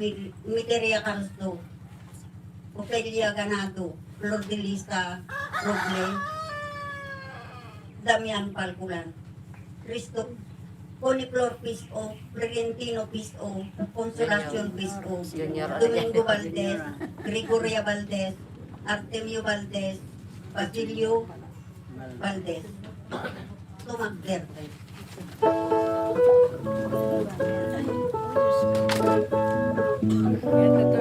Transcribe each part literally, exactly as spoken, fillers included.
Mil-, Miteria Carso, Ofelia Ganado, Flor de Lisa Roble, Damian Palculan, Cristo, Coniflor Piso, Florentino Piso, Consolacion Piso, Junior Domingo Valdez, Gregoria Valdez, Artemio Valdez, Basilio Valdez. Tumagder. Ito, ito, ito, ito, ito, ito, ito,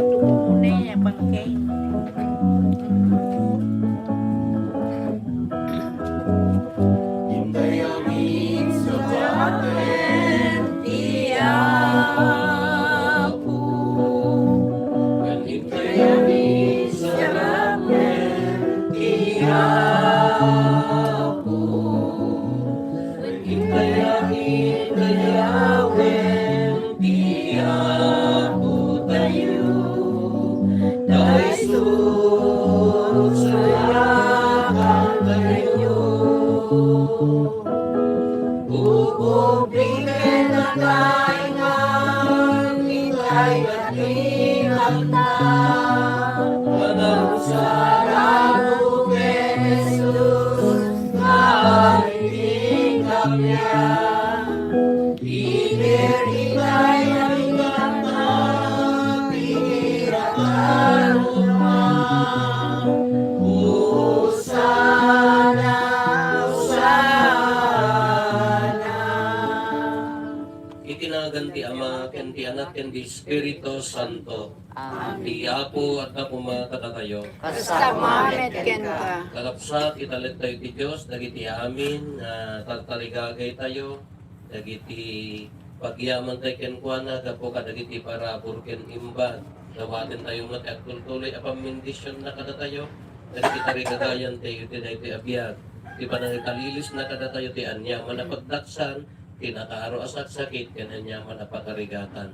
Iti nagan ti Ama, ken ti Anak, ken ti Espiritu Santo. Amen. Ti Apo adda koma kadatayo. Kasta met kenka. Kakabsat, italektayo ti Dios dagiti amin nga tartarigagaytayo, dagiti pagyamantayo kenkuana gapu kadagiti parabur ken imbag. Dawatentayo met ti agtultuloy a pammendisionna kadatayo, dagiti tarigagayantayo iti daytoy a biag. Ti panangikalilisna kadatayo ti aniaman a pagdaksan, ti nakaaro a saksakit ken aniaman a pakarigatan.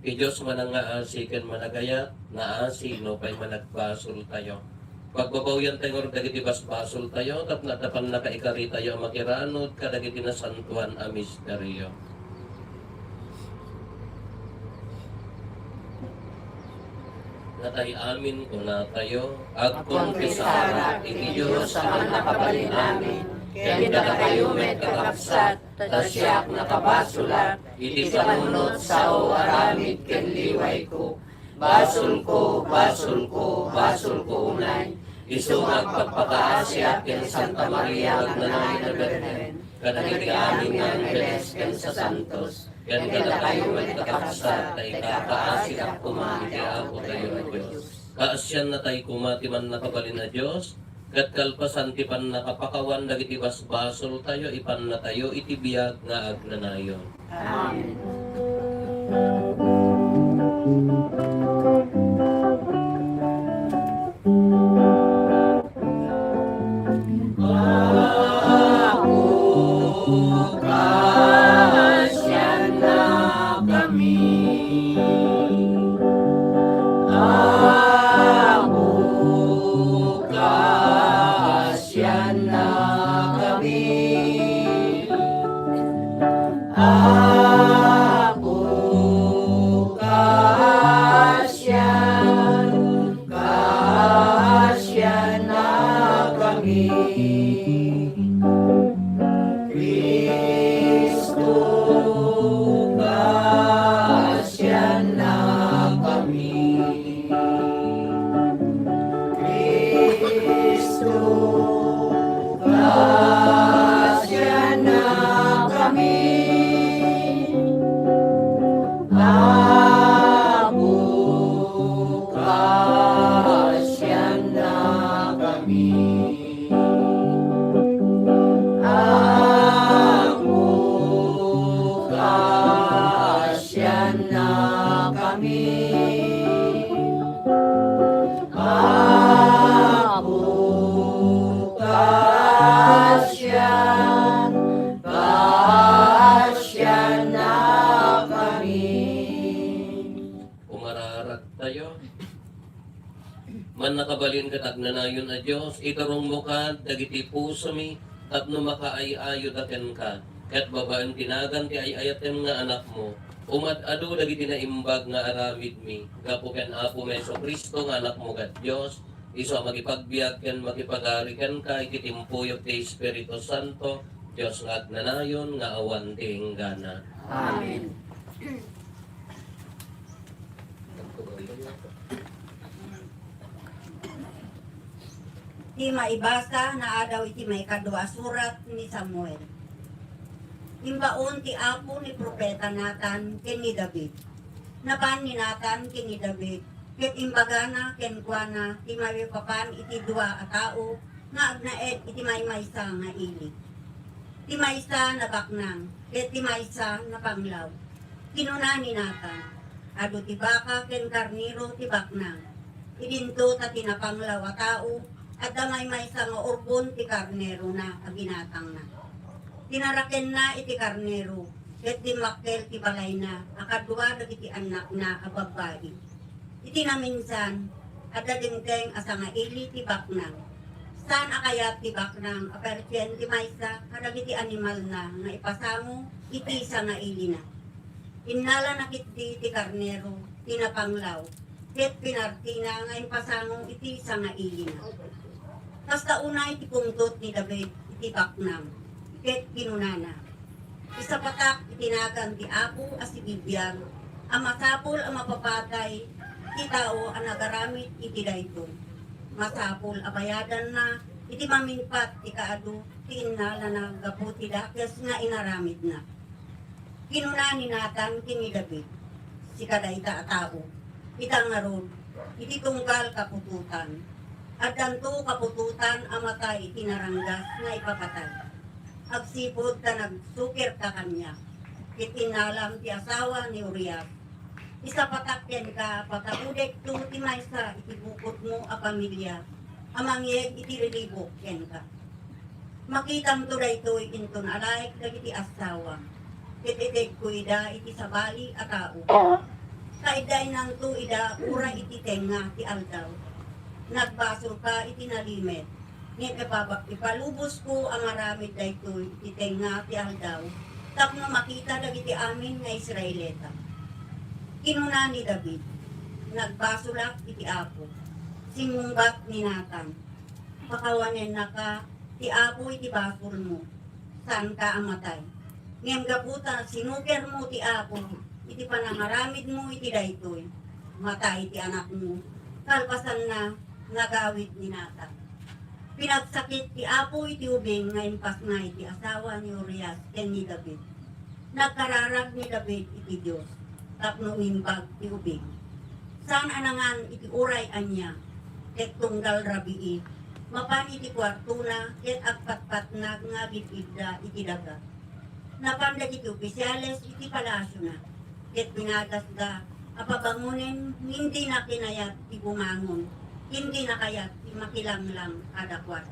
Ti Dios manangngaasi ken managayat, naasi nupay managbasoltayo. Pagbabawiantayo ngarud dagiti basbasoltayo tapno adda pannakaikaritayo a makiranud kadagiti nasantoan a misterio. Natay amin, kunatayo, agkonfesara iti Dios a mannakabalin amin, ken kadakayo met, kakabsat, ta siak nakabasolak iti panunot, sao, aramid ken liwayko. Basolko, basolko, basolko unay, isu nga agpakpakaasiak ken Santa Maria nga agnanayon a Birhen, kadagiti amin nga angheles ken sasantos, ken kadakayo met, kakabsat, ta ikakaasiak koma iti Apotayo a Dios. Kaasiannatay koma ti mannakabalin a Dios, ket kalpasan ti pannakapakawan dagiti basbasoltayo, ipannatayo iti biag nga agnanayon. Amen. Apo, kaasiannakami. Apo, kaasiannakami. Apo, kaasian- Kaasiannakami. Cristo, kaasiannakami. Cristo, kaasiannakami. Apo, kaasiannakami. Apo, kaasiannakami. Apo, kaasian-, kaasiannakami. Umararagtayo. Mannakabalin ket agnanayon a Dios, iturongmo kad dagiti pusomi tapno makaay-ayoda kenka, ket babaen ti nagan ti ay-ayatem nga Anakmo, Umad-adu dagiti naimbag nga aramidmi gapu ken Apomi Jesu-Cristo nga Anakmo nga Dios, isu a makipagbiag ken makipagari kenka iti timpuyog ti Espiritu Santo, Dios nga agnanayon nga awan ti inggana. Amen. Ti maibasa naadaw iti maikadua a surat ni Samuel. Imbaon ti Apo ni profeta Natan ken ni David. Napan ni Natan ken ni David, ket imbagana kenkuana ti maipapan iti dua a tao nga agnaed iti maymaysa nga ili. Ti maysa nabaknang, ket ti maysa napanglaw. Kinuna ni Natan, "Adu ti baka ken karnero ti baknang. Idinto ta ti napanglaw a tao, adda maymaysa nga urbon ti karnerona a ginatangna." Tinarakenna iti karnero, ket dimmakkel ti balayna a kadua dagiti annakna a babbai. Iti naminsan, adda dimteng a sangaili ti baknang. Saan a kayat ti baknang a persien ti maysa kadagiti animalna nga ipasango iti sangailina. Innalana ketdi ti karnero ti napanglaw, ket pinartina nga impasango iti sangailina. Kasta unay ti pungtot ni David iti baknang, ket kinunana, "Isapatak iti nagan ti Apo a sibibiag a masapul a mapapatay ti tao a nagaramid iti daytoy. Masapul a bayadanna iti mamingpat ti kaadu ti innalana gapu ti dakes nga inaramidna." Kinuna ni Natan ken ni David, "Sika dayta a tao. Ita ngarud, iti tunggal kaputotan. Addanto kaputotan a matay iti naranggas nga ipapatay. Agsipud ta nagsukirka kaniak, ket innalam ti asawa ni Urias, isapatak kenka, pataudekto ti maysa iti bukodmo a pamilia a mangyeg iti rilibok kenka. Makitamto daytoy inton alaek dagiti assawam, ket itedko ida iti sabali a tao. Kaiddaennanto ida uray iti tengnga ti aldaw. Nagbasolka iti nalimed, ngem ipaba-, ipalubosko a ngaramid daytoy iti tengnga ti aldaw tapno makita dagiti amin nga Israelita." Kinuna ni David, "Nagbasolak iti Apo." Simmungbat ni Natan, "Pakawanennaka ti Apo iti basolmo, saanka a matay. Ngem gapu ta sinukermo ti Apo iti panangaramidmo iti daytoy, matay ti anakmo." Kalpasanna, nagawid ni Natan. Pinagsakit ti Apo iti ubing nga impasngay ti asawa ni Urias ken ni David. Nagkararag ni David iti Dios tapno umimbag ti ubing. Saan a nangan iti uray ania, ket tunggal rabii, mapan iti kuartona ket agpatpatnag nga agid-idda iti daga. Napan dagiti opisiales iti palasiona, ket pinagasda a pabangonen, ngem dina kinayat ti bumangon, ken dina kayat ti makilanglang kadakuada.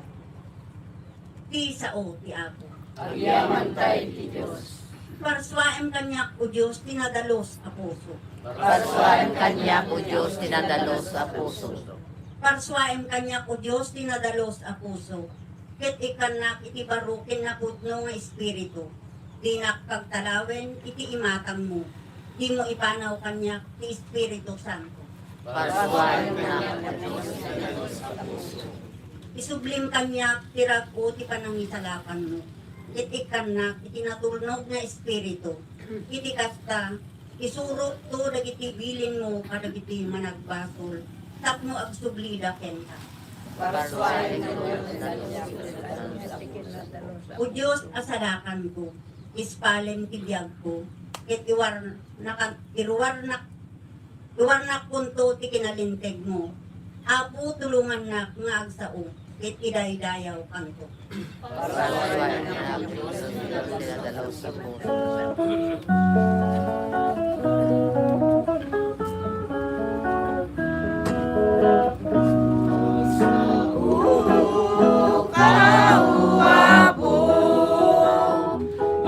Ti sao ti Apo. Agyamankay ti Dios. Parsuaem kaniak, O Dios, ti nadalus a puso. Parsuaem kaniak, O Dios, ti nadalus a puso. Parsuaem kaniak, O Dios, ti nadalus a puso. Ket ikkannak iti baro ken napudno nga espiritu. Dinak pagtalawen iti imatangmo. Dimo ipanaw kaniak ti Espiritu Santo. Parsuaennak, O Dios, ti nadalus a puso. Isublim kaniak ti rag-o ti panangisalakanmo. Ket ikkannak iti natulnog nga espiritu. Iti kasta, isurotto dagiti bilinmo kadagiti managbasol tapno agsublida kenka. O Dios a sadakanko, ispalem ti biagko, ket iwarnakan-, iruarnak-, iwarnakkonto ti kinalintegmo. Apo, tulongannak nga agsao ket idaydayaw kanto.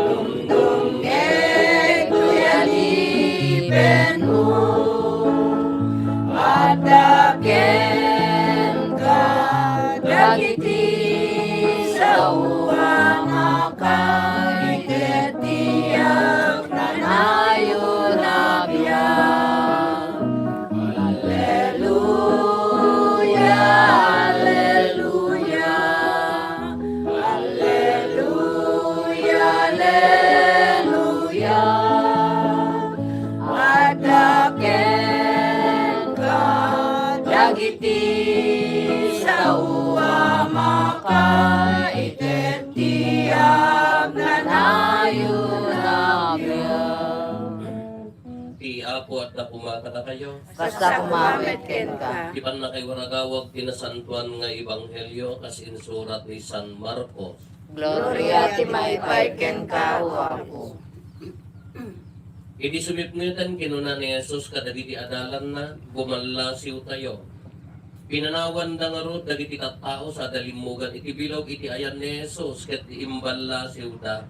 Dumdumngeg toy alipenmo, adda kenka dagiti sao a makaited ti agnanayon. Iti sao a makaited ti agnanayon a biag. Ti Apo adda koma kadakayo. Kasta koma met kenka. Ti pannakaiwaragawag ti nasantoan nga ebanghelio kas insurat ni San Marcos. Gloria ti maipay kenka, O Apo. Idi sumipngeten, kinuna ni Jesus kadagiti adalanna, "Gumallasiwtayo." Pinanawanda ngarud dagiti tattao sa adda limmugan iti bilog iti ayan ni Jesus ket imballasiwda.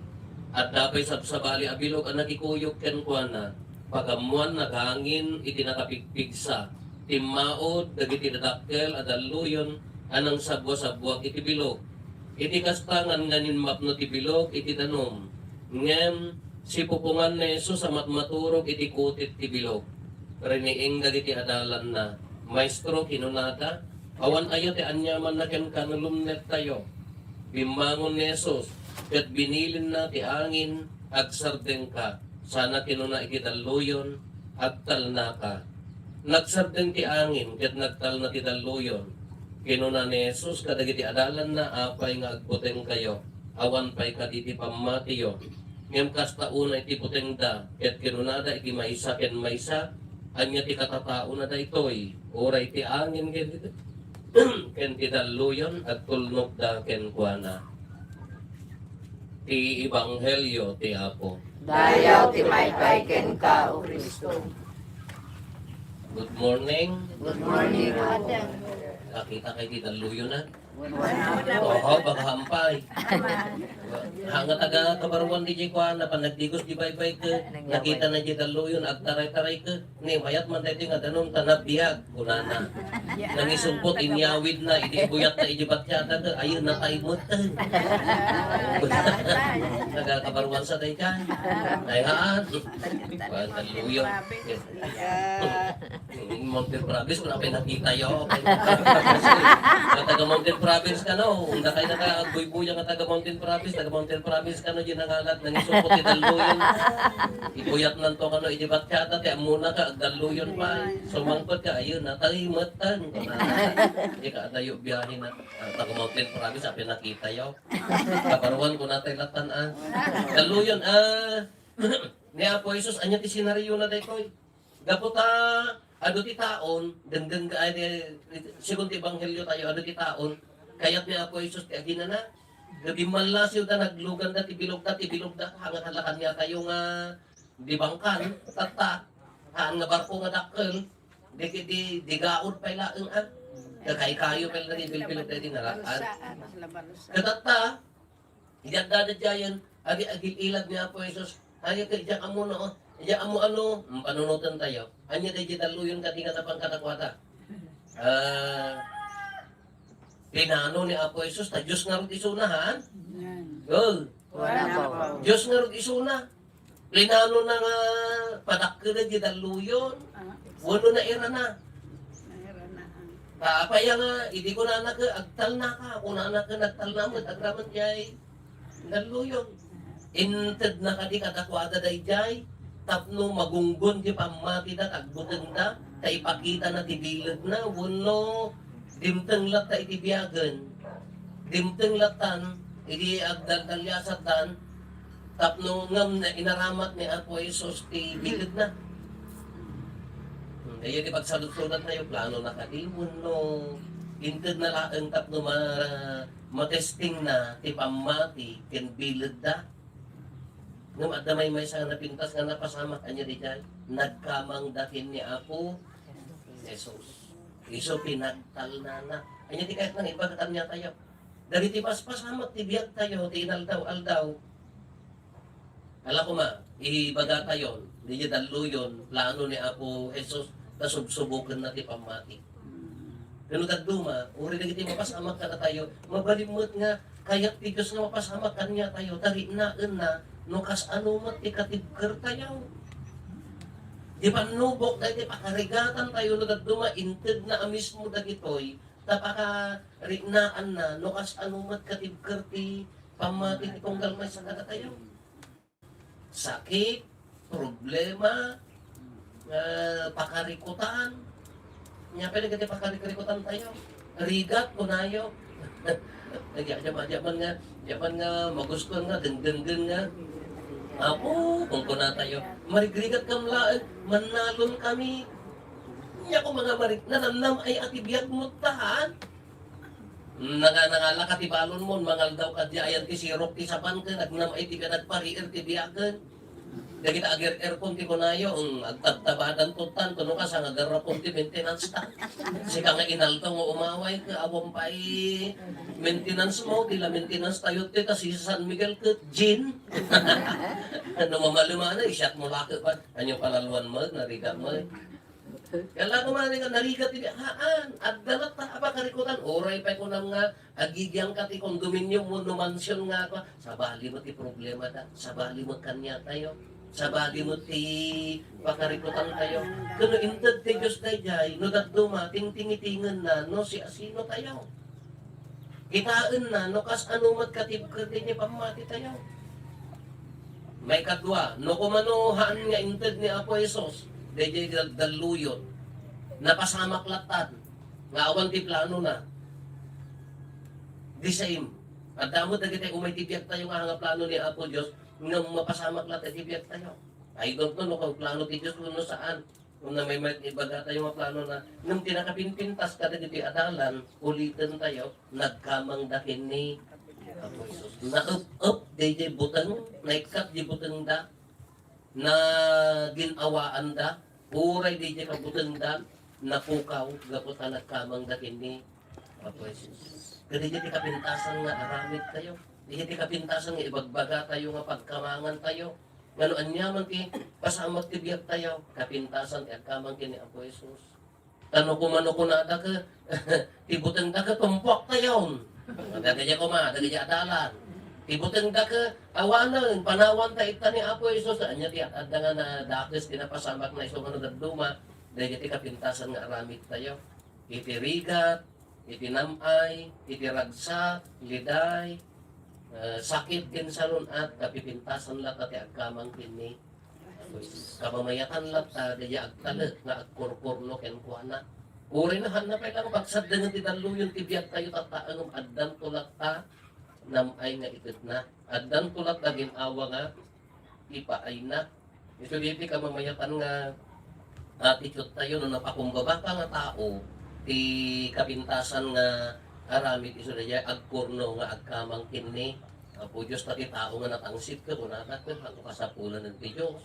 Adda pay sabsabali a bilog a nakikuyog kenkuana. Pagammoan, naghangin iti nakapigpigsa. Timmaud dagiti dadakkel a dalluyon a nangsabbuasabbuak iti bilog. Iti kasta, ngangnganin mapno ti bilog iti danum. Ngem sipupongan ni Jesus a matmaturog iti kutit ti bilog. Riniing dagiti adalanna, "Maestro," kinunada, "awan aya ti aniamanna kenka no lumnedtayo." Bimmangon ni Jesus, ket binilinna ti angin, "Agsardengka." Sana kinuna iti dalluyon, "Agtalnaka." Nagsardeng ti angin ket nagtalna ti dalluyon. Kinuna ni Jesus kadagiti adalanna, "Apay nga agbutengkayo? Awan pay kadi ti pammatiyo?" Ngem kasta unay ti butengda, ket kinunada iti maysa ken maysa, "Ania ti katataona daytoy? Uray ti angin ken ti, ken ti dalluyon agtulnogda kenkuana." Ti Ebanghelio ti Apo. Dayaw ti maipay kenka, O Cristo. Good morning. Good morning, Father. Nakita kay ti dalluyon, a? Oho, baka hampay. Ha, nga taga Kabaruan di jay kuan, napan nagdigos di baybay ke, nakita na jay dalluyon, agtaray-taray ke. Ni, mayat man daytoy nga danum ta nabiag, kunana. Nangisungpot, inyawidna, idi ibuyatna iti battiada, ayun, natay met. Taga Kabaruan sa dayta. Ay, haan. Kuan, dalluyon. Mountain Province, kun apay nakitayo. Nga taga Mountain Province kano, unda kay nakaagbuybuyang nga taga Mountain Province, taga Mountain Province kano, di nangalat, nangisungpot ti dalluyon. Ibuyatnanto kano, iti battiada, ti ammona ka, agdalluyon pay. Sumangpet ka, ayun, natay met tan. Di ka adayo biyahe na, ah, taga Mountain Province, apay nakitayo. Kabaruan ko natay latan, a. Dalluyon, a. Ni Apo Jesus, ania ti senariona daytoy? Gapu ta adu ti taon, dengdeng-, ay, di, segun ti ebanghelio tayo, adu ti taon, kayat ni Apo Jesus ti aginana. Ket bimmallasiwda, nagluganda ti bilogda, ti bilogda, haan nga kalla kaniatayo nga di bangkan, tatta, haan nga barko nga dakkel, di, di, di gaud pay laeng, a. Kakaykayo pay laeng, bilbilog daydi nga laan. Ket tatta, Iti adda daydiayen, agi-, agil-ilad ni Apo Jesus. Aya ket idiak ammo no, idiak ammo ano, mm, panunotentayo. Ania daydiay dalluyon kadi nga napan kadakuada? Ah, pinano ni Apo Jesus, ta Dios ngarud isuna, haan? Amen. Go. Wala po. Dios ngarud isuna. Plinanona nga padakkelen ti dalluyon. Ah. Wenno nairana. Nairana, ah. Ta apay nga, idi kunana ket, "Agtalnaka," kunana ket nagtalna met agraman diay dalluyon. Intedna kadi kadakuada daydiay tapno magunggon ti pammatida, ta agbutengda, ta ipakitana ti bilegna, wenno dimteng latta iti biagen. Dimteng lattan idi agdaldaliasatdan tapno ngem inaramat ni Apo Jesus ti bilegna. Hmm, kaya ti pagsaludsodentayo, planona kadi wenno intedna laeng tapno ma-, matestingna ti pammati ken bilegda. Ngem adda maymaysa nga napintas nga napasamak. Ania daydiay? Nagkamangda ken ni Apo Jesus. Isu pinagtalnana. Ania ti kayatna nga ibaga kaniatayo? Dagiti paspasamak ti biagtayo, ti inaldaw-aldaw. Ala koma, ibagatayon, daydiay dalluyon, plano ni Apo Jesus, ta subsubokenna ti pammati. Ken no dadduma, uray dagiti mapasamak kadatayo, mabalin met nga kayat ti Dios nga mapasamak kaniatayo, ta riknaenna no kasano met ti katibkertayo. Di pannubok daytoy pakarigatantayo no dadduma intedna a mismo dagitoy, ta pakariknaanna no kasano met katibker ti pammati ti tunggal maysa kadatayo. Sakit, problema, eh, pakarikutan, Ania pay dagiti pakarikrikutantayo? Rigat, kunayo. Ania, ania man, ania man nga, ania man nga magustuhan nga, dengdenggen nga. Apo, kunkunatayo, marigrigatkam laeng, mannalon kami. Ania koma nga marig-, nanamnam-ay a ti biagmo ta, haan? Nanga-, nangalaka ti balonmo, mangaldaw kadi ayan ti sirok ti sapan ken nagnam-ay ti nagpariir ti biagen. Dagita agir-irkon ti kunayo, "Eng, agtabtabadan to tanto, no kas, nga agarrapon ti maintenance ta. Sika nga inaldaw nga umaway, ket awan pay maintenance mo, ti la maintenance tayo, ti ta si San Miguel ket Jean." No mamalimana, isyat mo lake ba? Ania palaluan mo, narigat mo. Kala ko man nga narigat ti, haan, adda latta a pakarikutan. Uray pay kunam nga, agigiangka ti condominium wenno mansion nga, kwa, sabali mo ti problema da, sabali mo kaniatayo, sabali mo ti pakarikutantayo. Ken no inted ti Dios daydiay, no dadduma, tingtingitingenna, no siasinotayo. Kitaenna no kas ano met katibker daydiay pammatitayo. Maikadua, no kumano haan nga inted ni Apo Jesus daydiay dal-, dalluyon, napasamak lattan nga awan ti planona. The same. Adda met dagiti umay ti biagtayo nga, nga plano ni Apo Dios, ngem mapasamak latta ti biagtayo. I don't know no kung plano ti Dios wenno saan. Kunam met ibagatayo nga planona, ngem ti nakapinpintas kadagiti adalan, ulitentayo, nagkamangda ken ni Apo Jesus. Naep-ep daydiay buteng, naikkat di butengda, nagin-awaanda, uray daydiay kabutengda, napukaw, gapu ta nagkamangda ken ni Apo Jesus. Kadaydiay ti kapintasan nga aramidtayo. Daydiay ti kapintasan nga ibagbagatayo nga pagkamangantayo. Nga no aniaman ti pasamak ti biagtayo, kapintasan ti agkamang ken ni Apo Jesus. Ta no kumano kunada ket, ti butengda ket tumpuaktayon. Dagiti koma, dagiti adalan. Ti butengda ket awanen, panawanta ita ni Apo Jesus. Ania ti ad-adda nga nadakes ti napasamakna isu nga no dadduma, dagiti kapintasan nga aramidtayo. Iti rigat, iti nam-ay, iti ragsak, liday, eh, sakit ken salun-at, kapipintasan latta ti agkamang ken ni Apo Jesus. Kamamayatan latta, daydiay agtalek nga agkurkurno kenkuana. Uray no haanna pay lang pagsaddengen ti dalluyon ti biagtayo tatta, ngem addanto latta nam-ay nga itedna. Addanto latta gin-awa nga ipaayna. Isu daydiay ti kamamayatan nga attitude tayo no napakumbaba ka nga tao, ti kapintasan nga aramid isu daydiay agkurno nga agkamang ken ni Apo Dios. Ta ti tao nga natangsit ket kunana ket, "Haanko kasapulan ti Dios."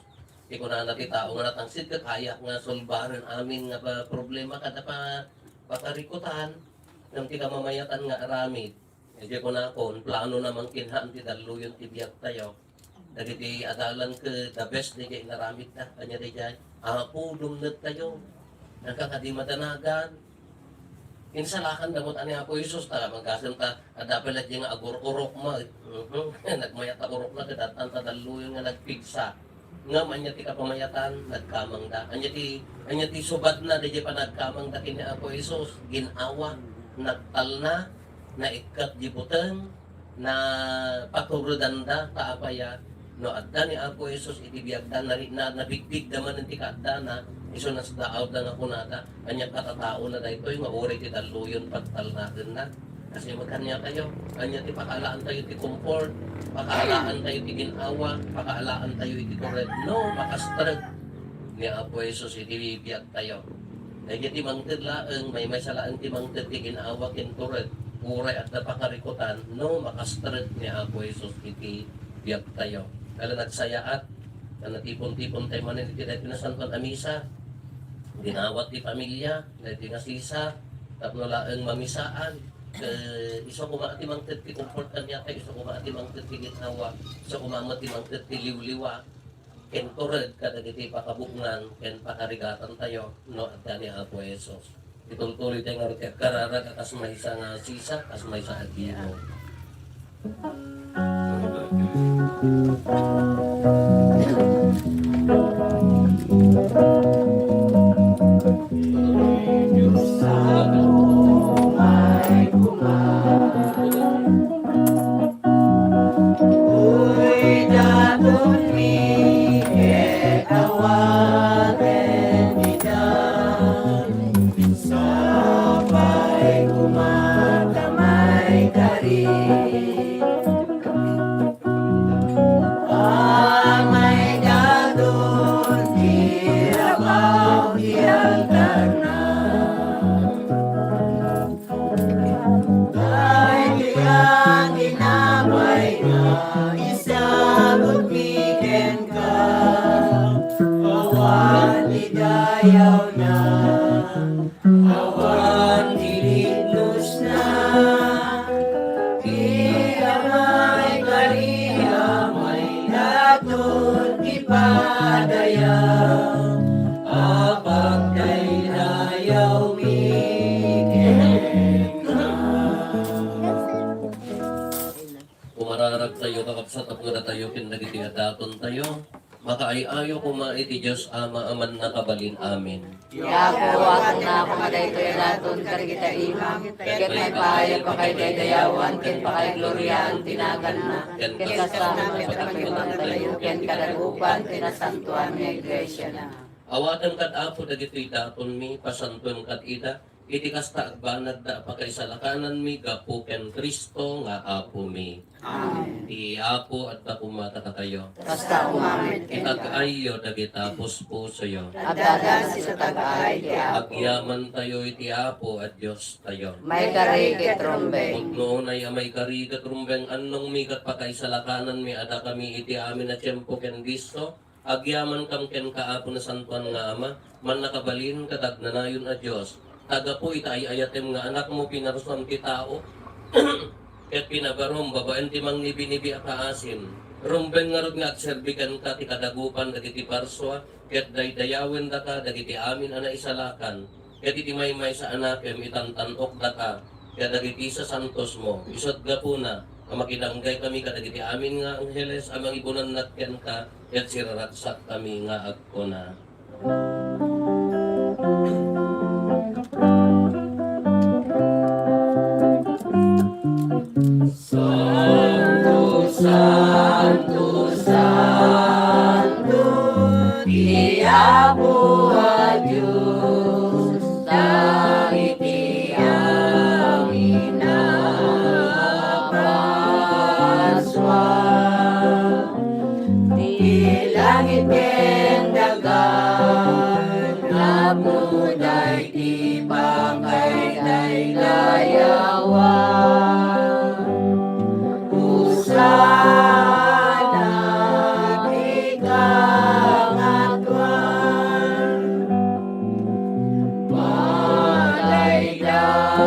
Ti kunana ti tao nga natangsit ket, "Kayak nga sulbaren amin nga pa-, problema kada pa-, pakarikutan." Ngem ti kamamayatan nga aramid, Idiay kunakon, planona man ken haan ti dalluyon ti biagtayo. Dagiti adalan ket the best daydiay inaramidda. Ania daydiay? Apo, dumnedtayo. Nagkakadi madanagan. Insalakanda met ni Apo Jesus, ta manggasen ta, adda pay laeng nga agur-urok met. Mhm. Nagmayat a urokna, ket addan ta dalluyon nga nagpigsa. Ngem ania ti kapamayatan? Nagkamangda. Ania ti, ania ti subadna daydiay panagkamangda ken ni Apo Jesus? Gin-awa, nagtalna, naikkat di buteng, napaturedanda, ta apay a, no adda ni Apo Jesus iti biagda, nari-, na, nabigdegda manen ti kaaddana, isu nasdaawda nga kunada, ania katataona daytoy nga uray ti dalluyon pagtalnaenna? Kasi magkaniatayo, ania ti pakaalaantayo ti comfort, pakaalaantayo ti gin-awa, pakaalaantayo iti tured, no makastrek ni Apo Jesus iti biagtayo. Daydiay ti mangted laeng, maymaysa laeng ti mangted ti gin-awa ken tured, uray adda pakarikutan, no makastrek ni Apo Jesus iti biagtayo. Kala nagsayaat, ta natipon-tipontay manen iti daytoy nasantoan a misa. Dinawat ti pamilia, daytoy nga sisa, tapno laeng mamisaan. Eh, isu koma ti mangted ti comfort kaniatayo, isu koma ti mangted ti gin-awa, isu koma met ti mangted ti liwliwa, ken tured kadagiti pakabukngan ken pakarigatantayo no adda ni Apo Jesus. Itultuloy tayo nga ti agkararag a kas maysa nga sisa, kas maysa a gino. Sapay koma ta maikari, amay daton ti rabaw ti altarna. Daytoy a tinapay nga isagutmi kenka, awan ti dayawna, awan ti liknosna. Ti amay kari, amay daton ti padayaw a pagdaydayawmi kenka. Umararagtayo, kakabsat, tapno datayo ken dagiti adatontayo, makaay-ayo koma iti Dios Ama a Mannakabalin. Amen. Ti Apo, aatna koma daytoy a daton kadagiti imam, ket maipaay a pakaidaydayawan ken pakaigloriaan ti naganna, ken kasta met a pagkakilalayo ken kadagupan ti nasantoan nga iglesiana. Awatem kad Apo dagitoy datonmi, pasantoem kad ida, iti kasta agbanagda a pakaisalakananmi gapu ken Cristo nga Apomi. Amen. Ti Apo adda koma kadakayo. Kasta koma met kenka. Itag-ayyo dagita puspusoyo. Addadan ti tag-ay ti Apo. Agyamantayo iti Apo a Diostayo. Maikari ket rumbeng. Pudno unay a maikari ket rumbeng, annongmi ket pakaisalakananmi a dakami iti amin a tiempo ken disso, agyamankam kenka, Apo Nasantoan nga Ama, Mannakabalin ket Agnanayon a Dios, ta gapu ita ay-ayatem nga Anakmo, pinarsuam ti tao, ket pinabarom babaen ti mangnibinibi a kaasim. Rumbeng ngarud nga agserbi kenka ti kadagupan dagiti parsua, ket daydayawendaka dagiti amin a naisalakan, ket iti maymaysa a nakem, itantan-okdaka kadagiti sasantosmo. Isut' gapuna a makidanggay kami kadagiti amin nga angheles a mangibunnanag kenka, ket siraragsak kami nga agkuna: Santo, santo, santo, ti Apo a Dios, dagiti amin a parsua. Ti langit ken daga, napnoda iti pakaidaydayawan. Hosanna ti kangatoan. Madaydayaw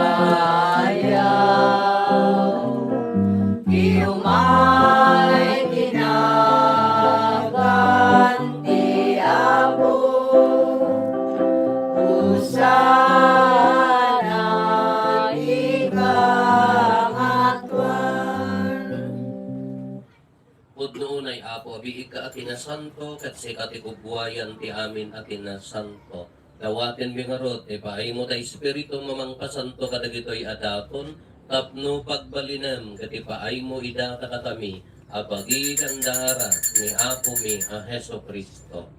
ti umay ti nagan ti Apo. Hosanna ti kangatoan. Pudno unay, Apo, a biigka a kinasanto, ket sika ti kubuayan ti amin a kinasanto. Dawatenmi ngarud ti paaymo ta Espiritum a mangpasanto kadagitoy a daton tapno pagbalinem ket ipaaymo ida kadakami a bagi ken dara ni Apomi a Jesu-Cristo.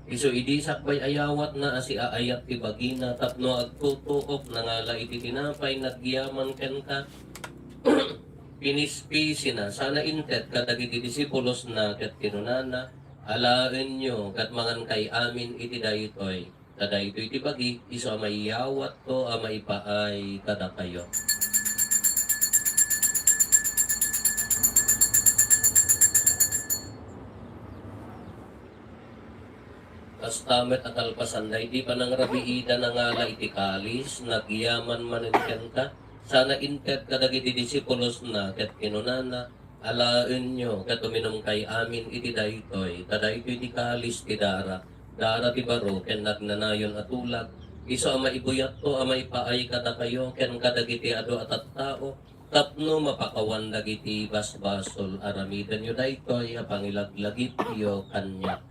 Isu idi sakbay a yawatna a siaayat ti bagina tapno agtutuok, nangala iti tinapay, nagyaman kenka, pinispisina, sana inted kadagiti disipulosna ket kinunana, "Alaenyo ket mangankay amin iti daytoy, ta daytoy ti bagik, isu a maiyawatko a maipaay kadakayo." Kasta met a kalpasanna, idi panangrabiida, nangala iti kalis, nagyaman manen kenka, sana inted kadagiti disipulosna ket kinunana, "Alaenyo ket uminumkay amin iti daytoy, ta daytoy ti kalis ti dara, dara ti baro ken nagnanayon a tulag, isu a maibuyatko a maipaay kadakayo ken kadagiti adu a tattao, tapno mapakawan dagiti basbasol. Aramidenyo daytoy a pangilaglagipyo kaniak."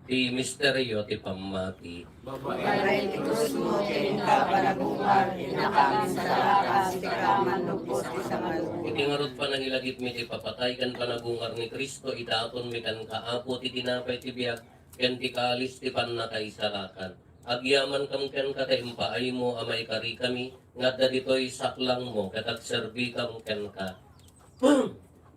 Ti Ti misterio ti pammati. Babaen ti krusmo ken inka panagungar, innaka amin salaka, sika man lubos ti sangalubo. Iti ngarud panangilagipmi ti papatay ken panagungar ni Cristo, idatonmi kenka, Apo, ti tinapay ti biag ken ti kalis ti pannakaisalakan. Agyamankam kenka ta impaaymo a maikarikami nga adda ditoy saklangmo ket agserbikam kenka.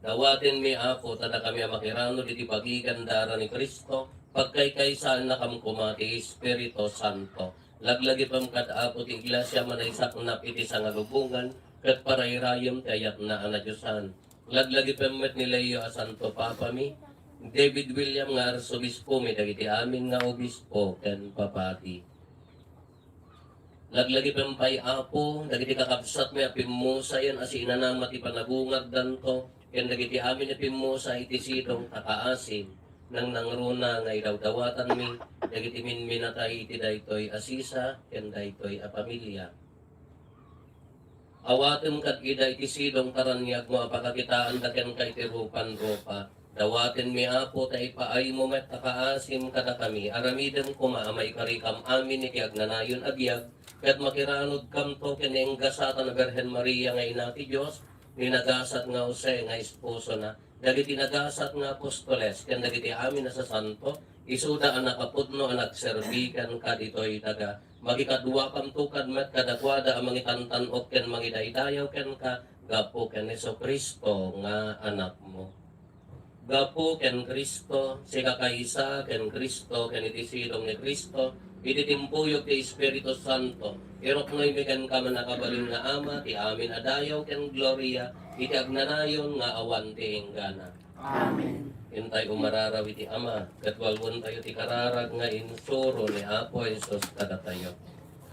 Dawatenmi, Apo, ta dakami a makiranod iti bagi ken dara ni Cristo, pagkaykaysaannakam koma ti Espiritu Santo. Laglagipem kad, Apo, ti Iglesia a manaisaknap iti sangalubongan ket parairayem ti ayatna a nadiosan. Laglagipem met ni Leo a Santo Papami, David William nga Arsobispomi, dagiti amin nga obispo ken papadi. Laglagipem pay, Apo, dagiti kakabsatmi a pimmusayan a siinanama ti panagungardanto, ken dagiti amin a pimmusa iti sidong a kaasim, nangnangruna nga idawdawatanmi dagiti minminatay iti daytoy a sisa ken daytoy a pamilia. Awatem kad ida iti sidong taraniagmo a pakakitaanda kenka iti rupan-rupa. Dawatenmi, Apo, ta ipaaymo met a kaasim kadakami. Aramidem koma a maikarikam amin iti agnanayon a biag, ket makiranodkamto ken ni enggasatan a Birhen Maria nga Ina ti Dios, ni nagasat nga Jose nga esposona, dagiti nagasat nga apostoles, ken dagiti amin a sasanto, isuda a nakapudno a nagserbi kenka ditoy daga. Makikaduakamto kad met kadakuada a mangitantan-ok ken mangidaydayaw kenka gapu ken Jesu-Cristo nga Anakmo. Gapu ken Cristo, sikakaysa ken Cristo, ken iti sidong ni Cristo, iti timpuyog ti Espiritu Santo, iruknoymi kenka, mannakabalin nga Ama, ti amin a dayaw ken gloria, iti agnanayon nga awan ti inggana. Amen. Intay umararaw iti Ama, ket walwentayo ti kararag nga insuro ni Apo Jesus kadatayo.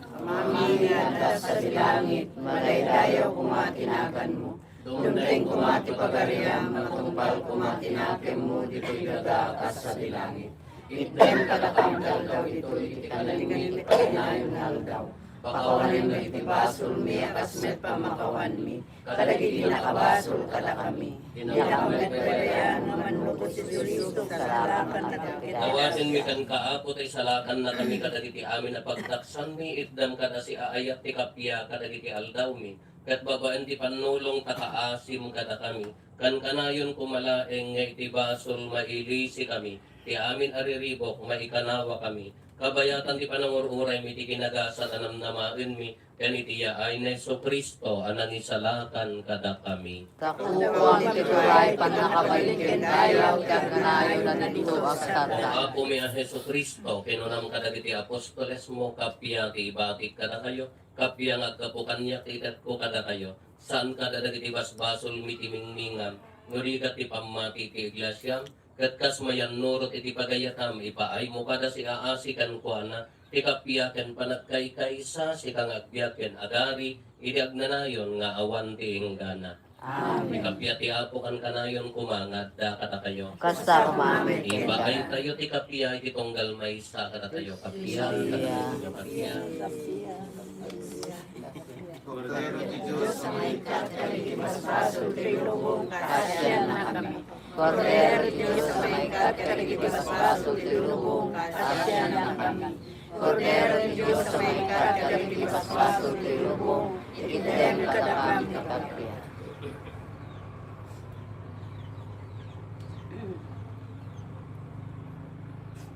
Amami nga adda sadi langit, madaydayaw koma ti naganmo. Dumteng koma ti pagariam, matungpal koma ti nakemmo ditoy daga kas sadi langit. Itdem kadakami ti aldaw ditoy, iti kanalingan ti kanayon nga aldaw. Pakawanem dagiti basolmi a kas met pamakawanmi kadagiti nakabasol kadakami. Dina met paypayaam nga mannupot ti Kristo, kasalakan kadakami. Dawatenmi kenka, Apo, ta isalakannakami kadagiti amin a pagdaksanmi, itdam kada siaayat ti kappia kadagiti aldawmi, ket babaen ti pannulong ta kaasim kadakami. Kankanayon koma laeng nga iti basol mailisikami, ti amin a riribuk maikanawakami, kabayatan ti panangur-uraymi ti kinagasat a namnamaenmi, ken iti yaay ni Jesu-Cristo a nangisalakan kadakami. Takukuam ti turay pannakabalin ken dayaw ti agnanayon a ditoy a sardana. O Apomi a Jesu-Cristo, kinunam kadagiti apostolesmo, kappia ti ibatik kadakayo, kappia nga aggapu kaniak ti itetko kadakayo, saan kada dagiti basbasolmi ti mingmingam, no di ket ti pammati ti iglesiam, ket kas mayannurot iti pagayatam, ipaaymo kada siaasi kenkuana ti kappia ken panagkaykaysa, sika nga agbiag ken agari iti agnanayon nga awan ti inggana. Amen. Ti kappia ti Apo kankanayon koma nga adda kadakayo. Kasta koma met kenka. Ipaaytayo ti kappia iti tunggal maysa kadatayo. Kappia, kappia, kappia. Kordero ti Dios a mangikkat kadagiti basbasol ti lubong, kaasiannakami. Kordero ti Dios a mangikkat kadagiti basbasol ti lubong, kaasiannakami. Kordero ti Dios a mangikkat kadagiti basbasol ti lubong, itdem kadakami.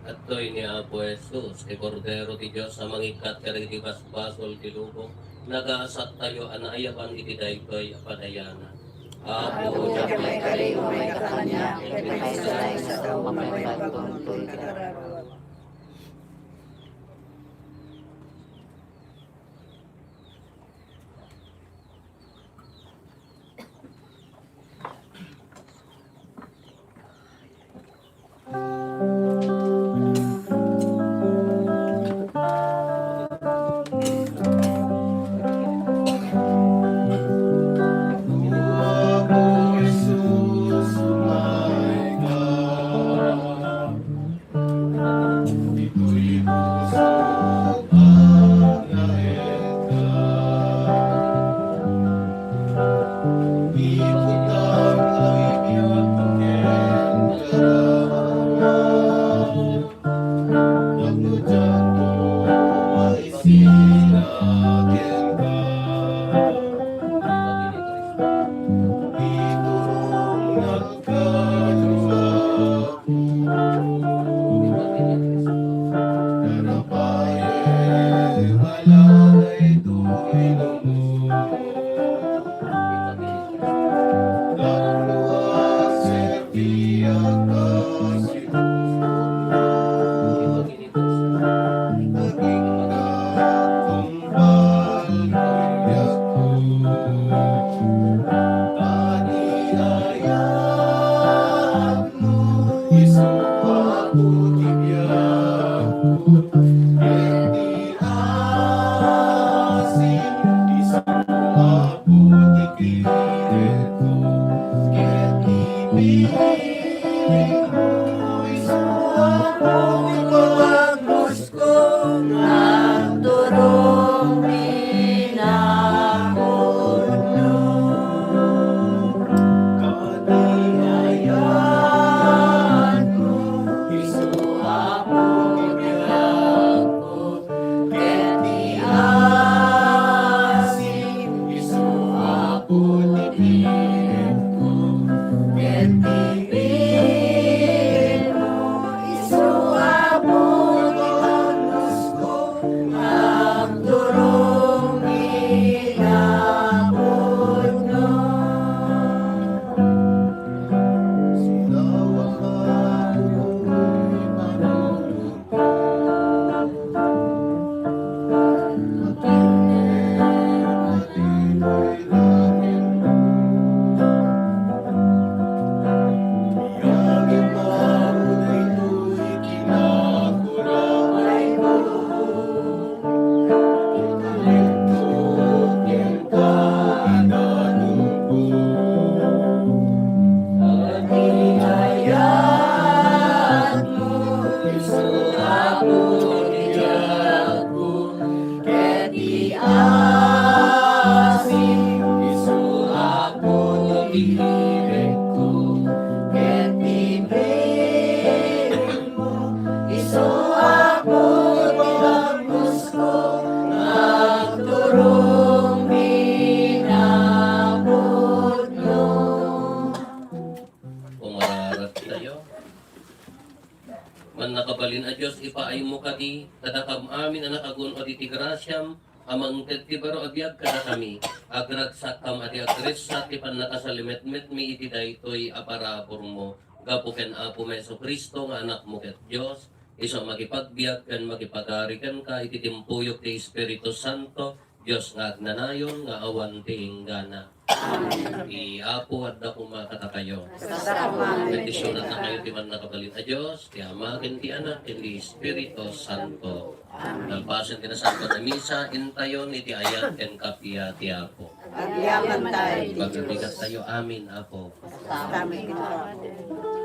Adtoy ni Apo Jesus, ti Kordero ti Dios a mangikkat kadagiti basbasol ti lubong, nagasattayo a naayaban iti daytoy a padayanan. Apo, diak maikari nga maikkan kaniak, ket maikkan nga maikkan. Umararag tayo. Mannakabalin a Dios, ipaaymo kadi kadakam amin a nakagun-od iti grasiam a mangted ti baro a biag kadakami. Agragsakkam a di agressat ti pannakasalimetmetmi iti daytoy a paraburmo. Gapu ken Apomi Jesu-Cristo nga Anakmo ket Dios, isu a makipagbiag ken makipagari kenka iti timpuyog ti Espiritu Santo, Dios nga agnanayon nga awan ti inggana. Amen. Ti Apo adda koma kadakayo. Bendisyonannakayo ti Mannakabalin a Dios, ti Ama, ken ti Anak, ken ti Espiritu Santo. Amen. Nalpasen ti Nasantoan a Misa, intayon iti ayat ken kappia ti Apo. Agyamantayo. Pagbigat tayo. Amen, Apo. Amen.